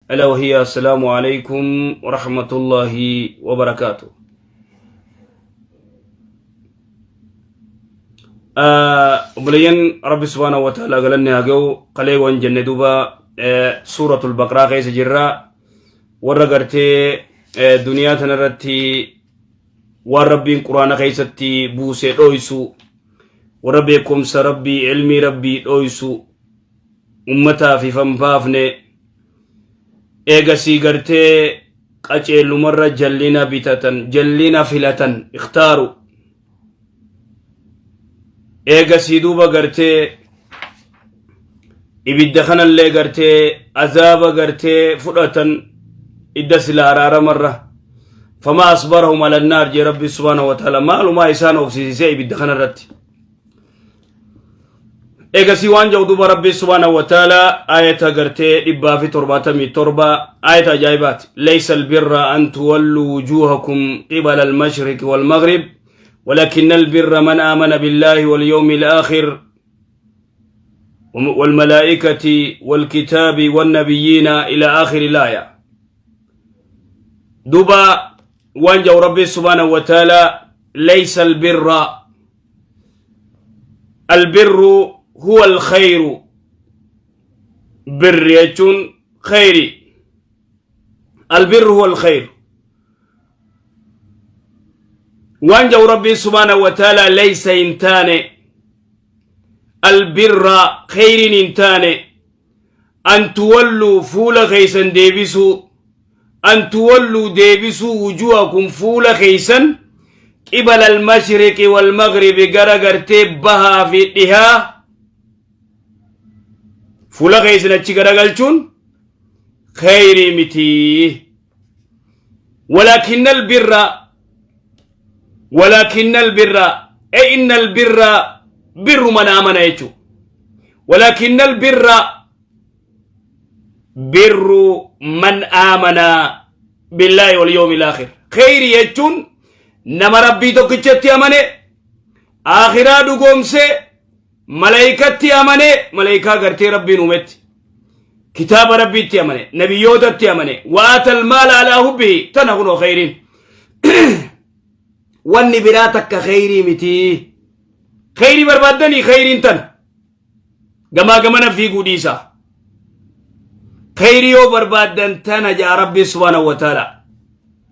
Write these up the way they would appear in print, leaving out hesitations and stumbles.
ألا وهي السلام عليكم ورحمة الله وبركاته. Obboleeyyan Rabbi subhaanahu wa ta'ala galanni haa ga'u. Qaleewwan jenne duuba suuratul baqraa keessa jirra. Warra gartee duniyaa tanarratti waan Rabbiin quraana keessatti buuse dhoysu, warra beekumsa Rabbii, ilmii Rabbii dhoysu, ummataaf ifan baafne, eegasii gartee qaceellumarra jallina bitatan, jallina filatan, ikhtaaru. Eegasii duuba gartee ibidda kanallee gartee azaaba gartee fudhatan idda sila araaramarra. Famaa asbarahum ala annaar jee Rabbi subhaanahu wa ta'ala, maalumaa isaan obsiisisee ibidda kanarratti. Eegasii waan jedhu duuba Rabbi subhaanahu wa ta'ala ayata gartee 177, ayata ajaa'ibaati. Laysa albirra an tuwalluu wujuuhakum qibala almashriqi walmaghrib ولكن البر من آمن بالله واليوم الآخر والملائكة والكتاب والنبيين إلى آخر الآية. دبا وانجو ربي سبحانه وتعالى ليس البر، البر هو الخير، بر يجون خيري، البر هو الخير. Waan jau Rabbii subhaanahu wa ta'ala laysa hin taane, albirra kheyriin hin taane, an tuwalluu fuula keeysan deebisuu, an tuwalluu deebisuu, wujuhakum fuula keeysan, qibala almashriqi walmaghribi gara gartee bahaa fi dhihaa fuula keeysan achi garagalchuun kheyrii mitii. ولكن البر، ولكن البر أي إن البر بر من آمن يجو، ولكن البر بر من آمن بالله واليوم الآخر. خير يجون نما ربي tokkichatti amane, aakhiraa dhugoomse, malaykatti amane, malaykaa gartee Rabbiin uumetti, kitaaba Rabbiitti amane, nabiyyootatti amane, وآتى المال على حبه. Tana kunoo kheyriin. Wanni biraa takka kheyrii miti. Kheyrii barbaaddanii kheyriin tana. Gamaa gamana fiiguu dhiisaa, kheyrii yoo barbaaddan tana jaa Rabbi subhaanahu wa ta'ala.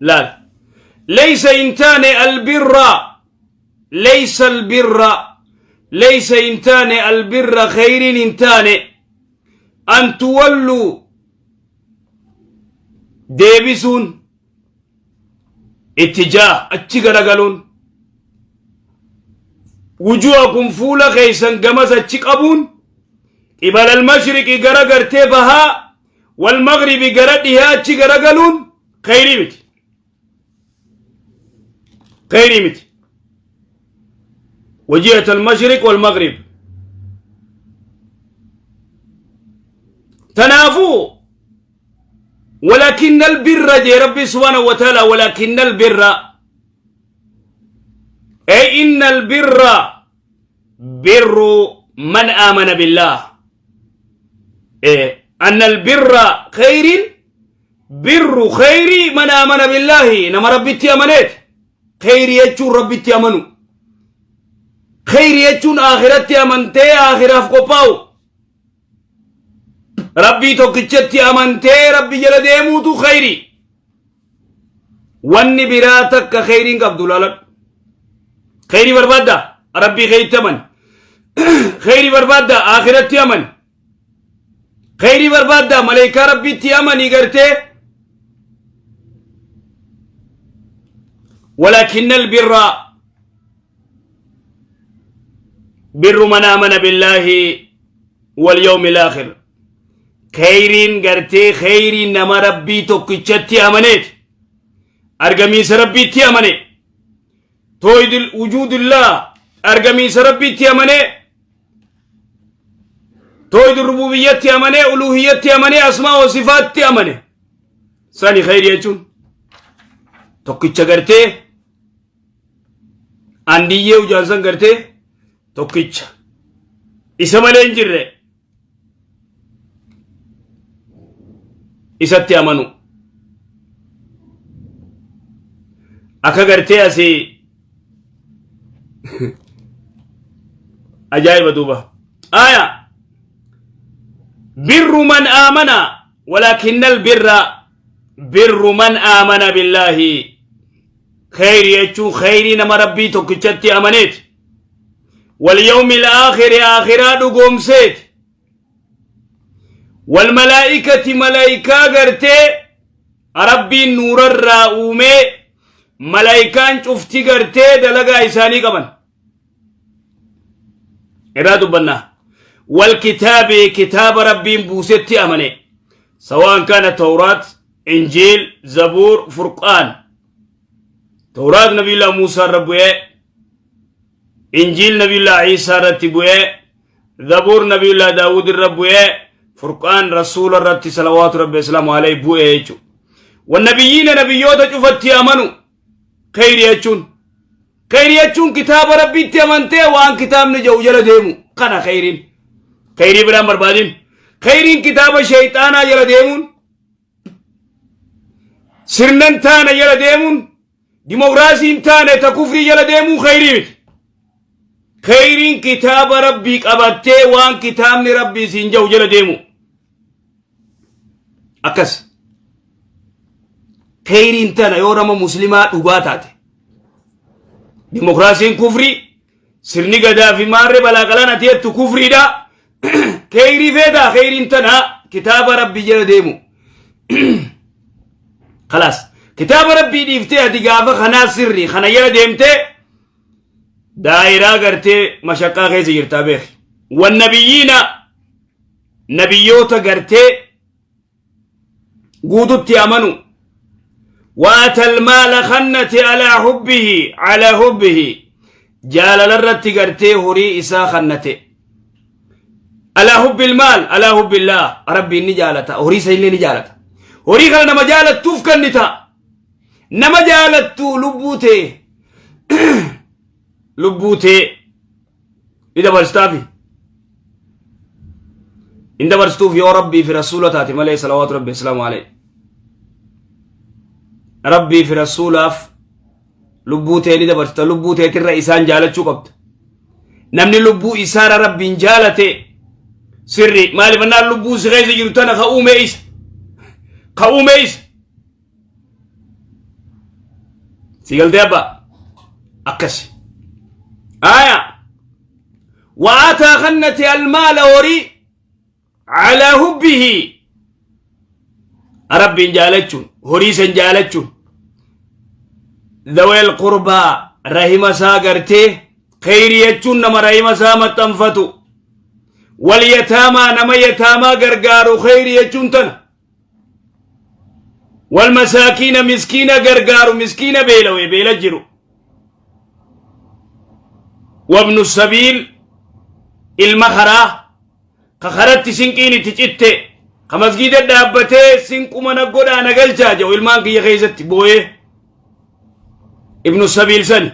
Laal, laysa hin taane albirra, laysa albirra, laysa hin taane albirra, kheyriin hin taane, an tuwalluu deebisuun, ittijaa achi garagaluun, wujuhakum fuula keeysan gamas achi qabuun, qibala almashriqi gara gartee bahaa, walmaghribi gara dhihaa achi garagaluun kheyrii miti, kheyrii miti. وجهة المشرق والمغرب تنافو. ولكن البر جي ربي سبحانه وتعالى ولكن البر أي إن البر بر من آمن بالله، إيه أن البر خير، بر خير من آمن بالله، نما ربي أمنت. خير يجون ربي أمنوا، خير يجون آخرتي أمنتي آخراف قباو، Rabbii tokkichatti amantee Rabbi jala deemuutu khayri. Wanni biraa takka khayriin qabdu. Laaladhu, khayrii barbaadda, Rabbii keetti amani. Khayrii barbaadda, akhiratti amani. Khayrii barbaadda, maleekaa Rabbiitti amani gartee. ولكن البر بر من آمن بالله واليوم الآخر. Kheyriin gartee kheyriin nama Rabbii tokkichatti amaneet, argamiinsa Rabbiitti amane, توحيد وجود الله, argamiinsa Rabbiitti amane, توحيد rububiyyatti amane, uluhiyyatti amane, أسماء وصفات tti amane, sani kheyrii jechuun. Tokkicha gartee andiyyee ujaansan gartee tokkicha isa malee hin jirre. Isatti amanu. Akka gartee asii ajaa'iba duuba. Aya birru man aamana walaakinnal birra birru man aamana billaahi kheyri jechuun kheyrii nama rabbii tokkichatti amaneeti. Wal yawmil aakhiri aakhiraa dhugoomseeti. Wal malaa'ikati malaa'ikaa gartee rabbiin nuurarraa uumee malaa'ikaan cufti gartee dalagaa isaanii qaban. Irraa dubbannaa. Wal kitaabi kitaaba rabbiin buusetti amane. Sawaan kana Tawraat, Injiil, Zabuur, Furqaan. Tawraat Nabiyyullah Muusaa irra bu'ee, Injiil Nabiyyullah Iisaa irratti bu'ee, Zabuur Nabiyullah Daawud irra bu'ee Furqaan Rasuula irratti salawaatu Rabbi Islaamu alayhi bu'ee jechuudha. Wannabiyyiina nabiyyoota cufatti amanu kheyri jechuun. Kheyri jechuun kitaaba Rabbiitti amantee waan kitaabni jedhu jala deemu kana kheyriin. Kheyrii biraan barbaadin. Kheyriin kitaaba sheeyxaanaa jala deemuun sirnan taane jala deemuun Dimokiraasiin taane ta kufrii jala deemuu kheyrii miti. Kheyriin kitaaba rabbii qabattee waan kitaabni rabbii siin jedhu jala deemu. Akkas. Kheyriin tana yoo nama muslimaa dhugaa taate. Dimokiraasiin kufrii sirni gadaa fi maarree balaaqalaan ati jettu kufriidha. Kheyrii feetaa kheyriin tana kitaaba rabbii jala deemu. Kalaas kitaaba rabbii dhiiftee ati gaafa kanaa sirrii kana jala deemtee daa'iraa gartee mashaqqaa keessa jirtaa beeki. Wannabiyyiina nabiyyoota gartee guututti amanu waatal maala kannate alaa hubbihi alaa hubbihi jaalala irratti gartee horii isaa kannate alaa hubbil maal alaa hubbillaa rabbiin ni jaalata horii isa illee ni jaalata horii kana nama jaalattuuf kennita nama jaalattu lubbuu tee lubbuu tee ni dabarsitaafi hin dabarsituuf yoo rabbii fi rasuula taate malee salawaatu rabbi islaamu alayhi rabbii fi rasuulaaf lubbuu tee ni dabarsita lubbuu teetirra isaan jaalachuu qabda namni lubbuu isaara rabbiin jaalate sirri maaliif annaan lubbuu si keessa jiru tana ka uume isa ka uume isa Si galtee abbaa akkasi. Aya wa'ataa kannate almaala horii calaa hubbihi rabbiin jaalachuun horii san jaalachuun dhaweel qurbaa rahima isaa gartee kheyrii jechuun nama rahima isaa maxxanfatu wal yataamaa nama yataamaa gargaaru kheyrii jechuun tana wal masaakiina miskiina gargaaru miskiina beelawe beela jiru wabnu sabiil ilma karaa ka karatti sinqiin itti citte ka masgiida dhaabbatee sinquma na godhaa na galchaa jedhu ilmaan kiyya keessatti booyee ibnu sabiil sani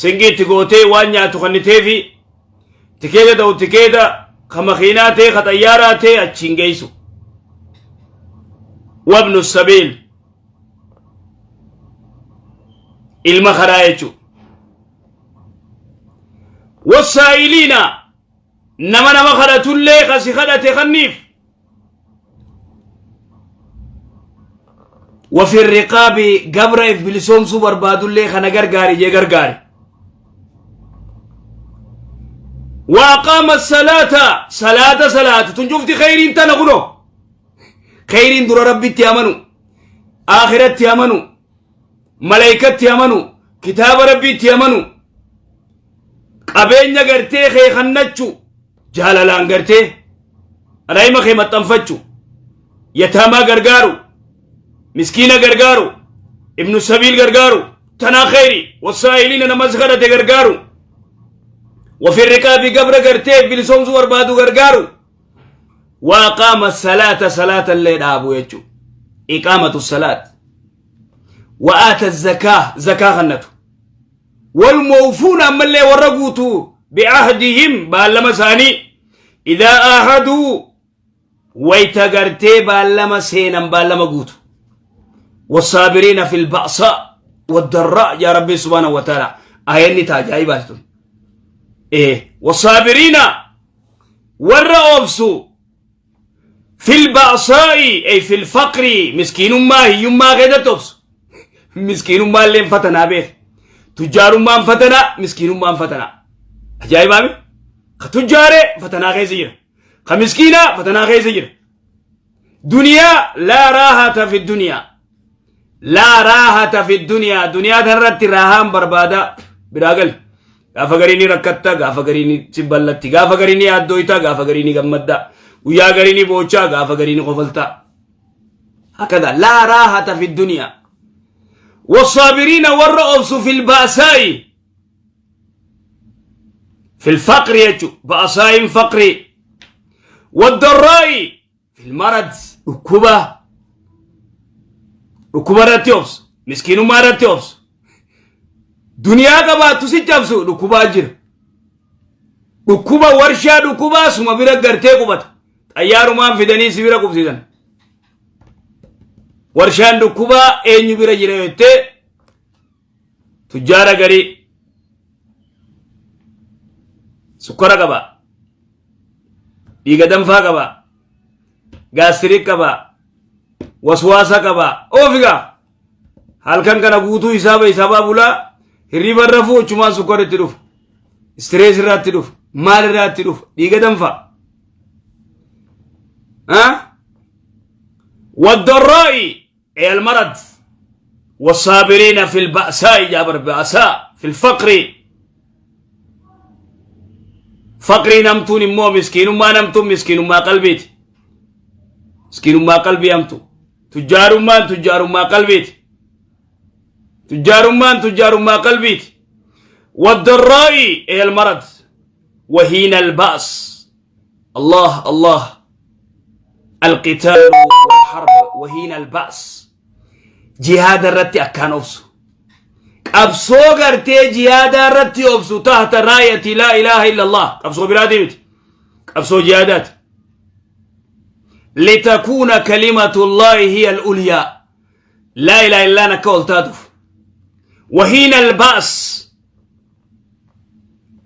sinqii itti gootee waan nyaatu kanniteefi tikeeta ta'u tikeeta ka makiinaa ta'e ka xayyaaraa ta'e achiin geessu wabnu sabiil ilma karaa jechuudha wassaa'iliina nama nama kadhatullee kasi kadhate kanniif wafi riqaabi gabra if bilisoomsuu barbaadullee kana gargaari jee gargaari waaqaama salaata salaata salaata tun cufti kheyriin tana kuno kheyriin dura rabbitti amanu aakiratti amanu malaykatti amanu kitaaba rabbiitti amanu qabeenya gartee kee kannachu jaalalaan gartee rahima kee maxxanfachu yataamaa gargaaru miskiina gargaaru ibnu sabiil gargaaru tanaa kheyri wasaa'iliina namas kadhate gargaaru wafi riqaabi gabra gartee bilisoomsuu barbaadu gargaaru waaqaama salaata salaata illee dhaabu jechuu iqaamatu salaat wa'aata zakaa zakaa kannatu walmawfuuna ammallee warra guutuu bi'ahdihim baallama isaanii idaa aahaduu Wayta gartee baallama seenan baallama guutu. Wasaabiriina fil ba'saa waddarraa yaa Rabbi subhaanahu wa ta'ala. Ayanni ta ajaa'ibaati tun. Wasaabiriina warra obsu fil ba'saa'i ay fil faqri miskiinummaa hiyyummaa keessatti obsu. Miskiinummaa illee fatanaa beek. Tujjaarummaan fatanaa miskiinummaan fatanaa. Ajaa'ibaami? Ka tujjaaree fatanaa keessa jira. Ka miskiinaa fatanaa keessa jira. Duniyaa laa raahata fi duniyaa. Laa raahata fi duniyaa. Duniyaa tanarratti raahaan barbaada biraa gali. Gaafa garii ni rakkatta, gaafa garii ni si ballatti, gaafa garii ni yaaddooyta, gaafa garii ni gammadda. Guyyaa garii ni boochaa, gaafa garii ni kofalta. Hakada laa raahata fi duniyaa. Wasaabiriina warra obsu fil ba'saa'i. في الفقر يجو بأساء فقري والضراء في المرض ركوبة ركوبة راتيوبس مسكين ما راتيوبس دنيا قباتو سيجابسو ركوبة جر ركوبة ورشا ركوبة سما بيرا غرتي قبات xayyaarumaan fidanii si bira qubsiisan warshaan dhukkubaa eenyu bira jira jettee tujjaara garii sukkara qaba dhiiga danfaa qaba gaastirik qaba waswaasa qaba oofigaa halkan kana guutuu hisaaba hisaabaa bulaa hirriba irra rafuu achumaan sukkara itti dhufa stress irraa itti dhufa maal irraa itti dhufa dhiiga danfaa والضراء أي المرض والصابرين في البأساء جابر بأساء في الفقر فقري نمتون مو مسكين ما نمتون مسكين ما قلبيت مسكين ما قلبي أمتو تجار ما تجار ما قلبيت تجار ما تجار ما قلبيت والضراء أي المرض وهين البأس الله الله القتال والحرب وهين البأس جهاد الرتي أكان أفسو qabsoo gartee jihaadaa irratti obsu tahta raayati laa ilaaha illa allah qabsoo biraatii miti qabsoo jihaadaati litakuuna kalimatu llaahi hiya alulyaa laa ilaaha illaan akka ol taatuuf wahiina alba's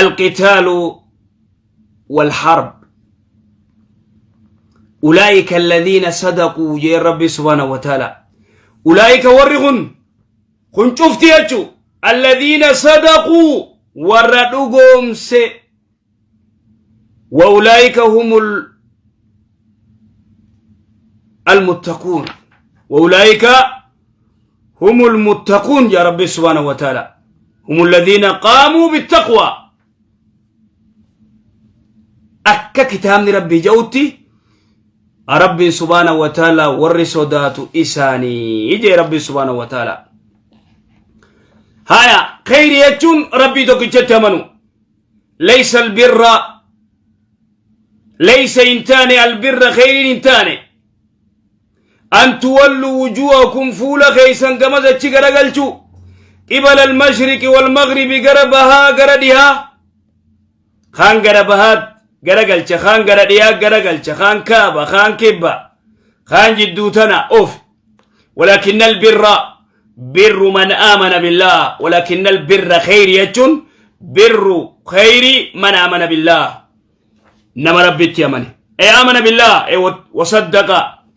alqitaalu والحرب أولئك الذين صدقوا جي ربي سبحانه وتعالى أولئك ورغن kun cufti jechu alladhiina sadaquu warra dhugoomse wa ulaa'ika humul almuttaquun wa ulaa'ika humul muttaquun yaa rabbi subhaanahu wa ta'ala hum alladhiina qaamuu bittaqwaa akka kitaabni rabbii ja'utti rabbiin subhaanahu wa ta'ala warri sodaatu isaanii jee rabbiin subhaanahu wa ta'ala haya kheyri jechuun rabbii tokkichatti amanu laysa albirra laysa hin taane albirra kheyriin hin taane an tuwallu wujuhakum fuula keeysan gamas achi garagalchu qibala almashriqi walmaghribi gara bahaa gara dhihaa kaan gara bahaat garagalcha kaan gara dhiyaa garagalcha kaan kaaba kaan kibba kaan jidduu tana of ولكن البر بر من آمن بالله ولكن البر خير يجون بر خير من آمن بالله نما ربي أمنه أي آمن بالله أي وصدق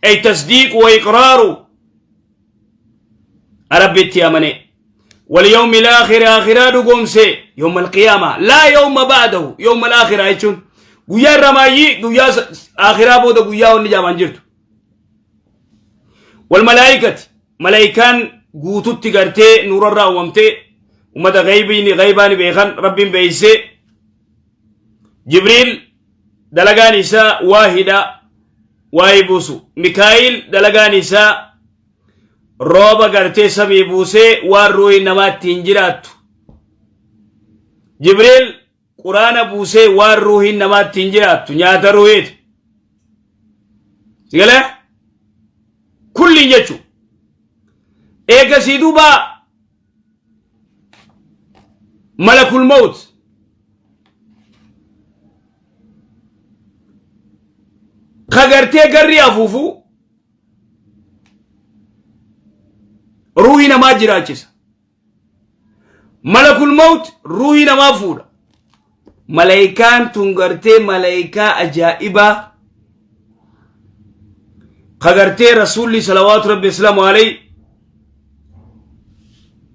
أي تصديق وإقرار ربي أمنه واليوم الآخر آخرة قومسي يوم القيامة لا يوم بعده يوم الآخرة يجون guyyaa ramaayyii guyyaa akhiraa booda guyyaa wanni jaamaan jirtu walmalaayikati malaayikaan guututti gartee nuurarraa uumamtee ummata gaybiin gaybaani beekan rabbiin beeysee jibriil dalagaan isaa waahidha waa'ee buusu mikaa'il dalagaan isaa rooba gartee samii buusee waan ruuhi namaa ittiin jiraattu jibriil quraana buusee waan ruuhiin namaa ittiin jiraattu nyaata ruuhiiti sigalee kulliin jechu eegasii duuba malakul mawt Ka gartee garri afuufu ruuhii namaa jiraachisa. Malakul mawt ruuhii namaa fuudha. Malaayikaan tun gartee malaayikaa ajaa'ibaa ka gartee rasuulli salawaatu rabbi islaamu alayhi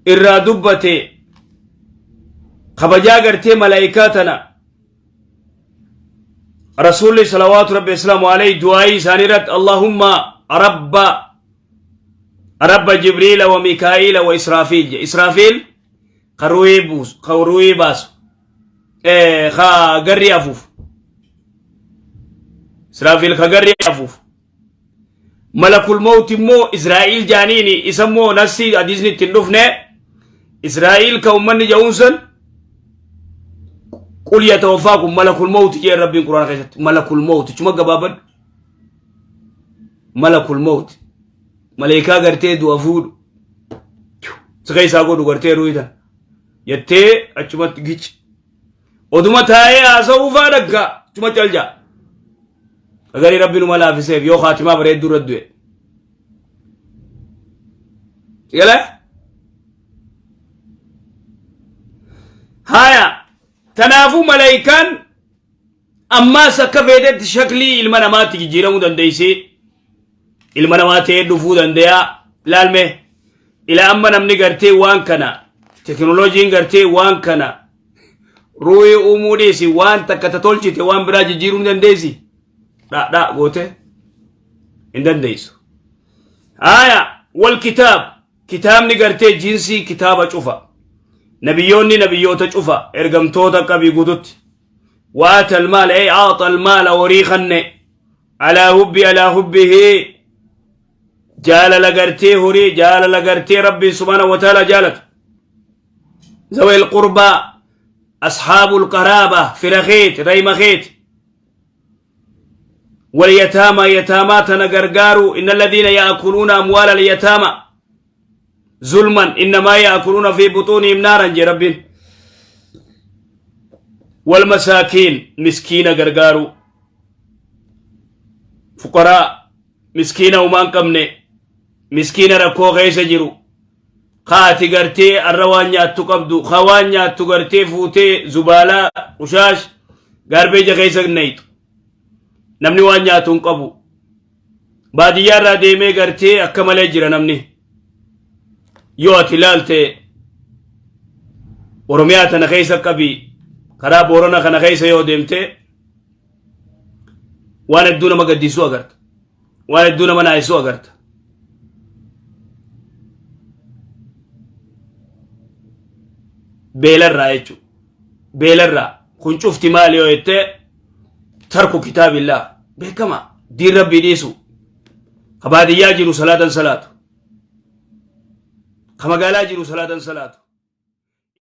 irraa dubbate kabajaa gartee malaayikaa tana rasuulli salawaatu rabbi islaamu alayhi du'aayii isaanii irratti allahumma rabba rabba jibriila wa mikaa'iila wa israafiil je israafiil ka ruuhii buusu ka ruuhii baasu ka garrii afuufu israafiil ka garrii afuufu malakul mawti immoo israa'iil jaaniini isa immoo nassii hadiisni itti hin dhufne israa'iil ka ummanni ja'uun san qul yatawaffaakum malakul mawti jee rabbiin quraana keessatti malakul mawti chuma gabaabadhu malakul mawti maleekaa gartee du'a fuudhu si keessaa godhu gartee ruuyi tan jettee achumatti gici Oduma taa'ee haasa'uu faa dhaggaa chuma cal ja'a. Agarii rabbi numa laafiseef yoo kaatimaa bareedduu irra du'e. Galee? Haya tanaafuu malaayikaan ammaas akka feetetti shaklii ilma namaatti jijjiiramuu dandeessi. Ilma namaa ta'ee dhufuu danda'a. Laalme ila amma namni gartee waan kana teknooloojiin gartee waan kana ruuhii uumuu dhiisi waan takka ta tolchite waan biraa jijjiiruu ni dandeessi. Dha dha goote hin dandeessu. Haya wal kitaab kitaabni gartee jinsii kitaaba cufa. Nabiyyoonni nabiyyoota cufa ergamtoota qabii guututti. Waata almaala ay aaxa almaala horii kanne alaa hubbi alaa hubbihi jaalala gartee horii jaalala gartee rabbiin subhaanahu wa ta'ala jaalatu. ذوي القربى أصحاب القرابة فرخيت ريمخيت واليتامى يتامات نغرغارو إن الذين يأكلون أموال اليتامى ظلما إنما يأكلون في بطونهم نارا جي رب والمساكين مسكين غرغارو فقراء مسكين ومان قمني مسكين ركو غيس جرو Ka ati gartee arra waan nyaattu qabdu, ka waan nyaattu gartee fuutee zubaalaa, qushaash, gaarbeeja keessa nayxu. Namni waan nyaatu hin qabu. Baadiyyaa irraa deemee gartee akka malee jira namni. Yoo ati ilaalte Oromiyaa tana keessa qabi karaa Boorana kana keessa yoo deemte waan hedduu nama gaddisuu agarta. Waan hedduu nama naayisuu agarta. Beelarraa jechuudha. Beelarraa kun cufti maali yoo jettee tarku kitaabillaa beekama diin rabbii dhiisu. Ka baadiyyaa jiru salaatan salaatu. Ka magaalaa jiru salaatan salaatu.